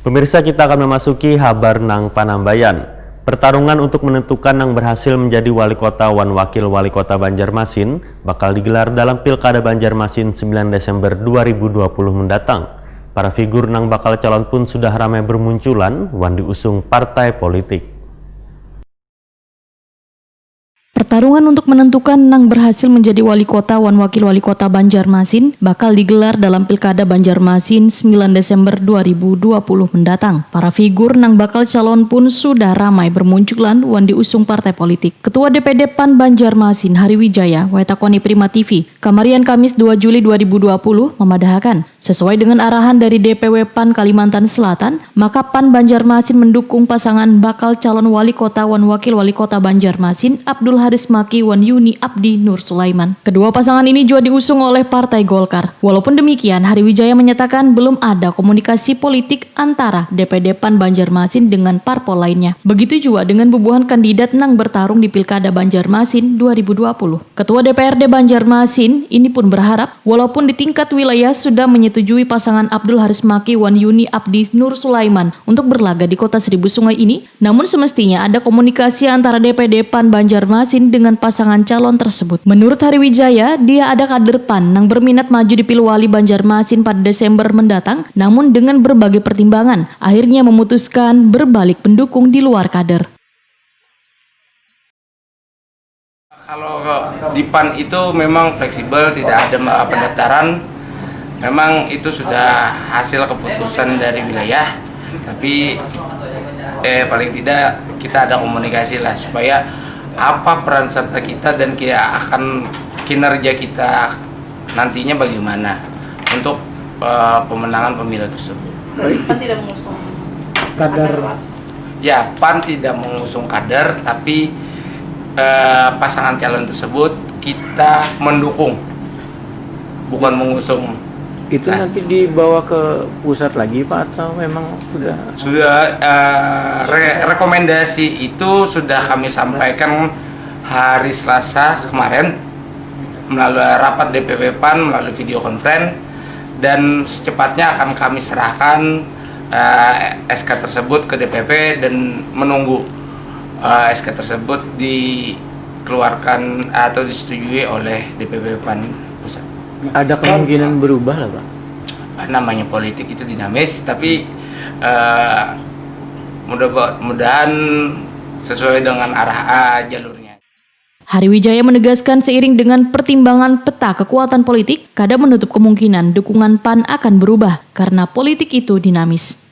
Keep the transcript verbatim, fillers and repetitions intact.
Pemirsa, kita akan memasuki habar nang panambayan. Pertarungan untuk menentukan nang berhasil menjadi wali kota wan wakil wali kota Banjarmasin bakal digelar dalam Pilkada Banjarmasin sembilan Desember dua ribu dua puluh mendatang. Para figur nang bakal calon pun sudah ramai bermunculan wan diusung partai politik. Pertarungan untuk menentukan nang berhasil menjadi wali kota wan wakil wali kota Banjarmasin bakal digelar dalam Pilkada Banjarmasin sembilan Desember dua ribu dua puluh mendatang. Para figur nang bakal calon pun sudah ramai bermunculan wan diusung partai politik. Ketua D P D PAN Banjarmasin, Hari Wijaya, watakoni Prima T V, kamarian Kamis dua Juli dua ribu dua puluh, memadahakan, sesuai dengan arahan dari D P W PAN Kalimantan Selatan, maka PAN Banjarmasin mendukung pasangan bakal calon wali kota wan wakil wali kota Banjarmasin, Abdul Haris Maki wan Yuni Abdi Nur Sulaiman. Kedua pasangan ini juga diusung oleh Partai Golkar. Walaupun demikian, Hari Wijaya menyatakan belum ada komunikasi politik antara D P D PAN Banjarmasin dengan parpol lainnya. Begitu juga dengan bubuhan kandidat nang bertarung di Pilkada Banjarmasin dua ribu dua puluh. Ketua D P R D Banjarmasin ini pun berharap, walaupun di tingkat wilayah sudah menyetujui pasangan Abdul Haris Maki wan Yuni Abdi Nur Sulaiman untuk berlaga di Kota Seribu Sungai ini, namun semestinya ada komunikasi antara D P D PAN Banjarmasin dengan pasangan calon tersebut. Menurut Hari Wijaya, dia ada kader PAN nang berminat maju di Pilwali Banjarmasin pada Desember mendatang, namun dengan berbagai pertimbangan, akhirnya memutuskan berbalik mendukung di luar kader. Kalau di PAN itu memang fleksibel, tidak ada pendaftaran. Memang itu sudah hasil keputusan dari wilayah, tapi eh, paling tidak kita ada komunikasi lah supaya apa peran serta kita dan kita akan kinerja kita nantinya bagaimana untuk eh, pemenangan pemilu tersebut. Kan tidak mengusung Kader Ya, PAN tidak mengusung kader, tapi eh, pasangan calon tersebut kita mendukung, bukan mengusung. Itu Nah. Nanti dibawa ke pusat lagi, Pak, atau memang sudah? Sudah eh, re- rekomendasi itu sudah kami sampaikan hari Selasa kemarin melalui rapat D P W PAN melalui video conference, dan secepatnya akan kami serahkan eh, S K tersebut ke D P P dan menunggu eh, S K tersebut dikeluarkan atau disetujui oleh D P W PAN pusat. Ada kemungkinan berubah lah, Pak? Namanya politik itu dinamis, tapi eh, mudah-mudahan sesuai dengan arah ah, jalurnya. Hari Wijaya menegaskan, seiring dengan pertimbangan peta kekuatan politik, kada menutup kemungkinan dukungan PAN akan berubah karena politik itu dinamis.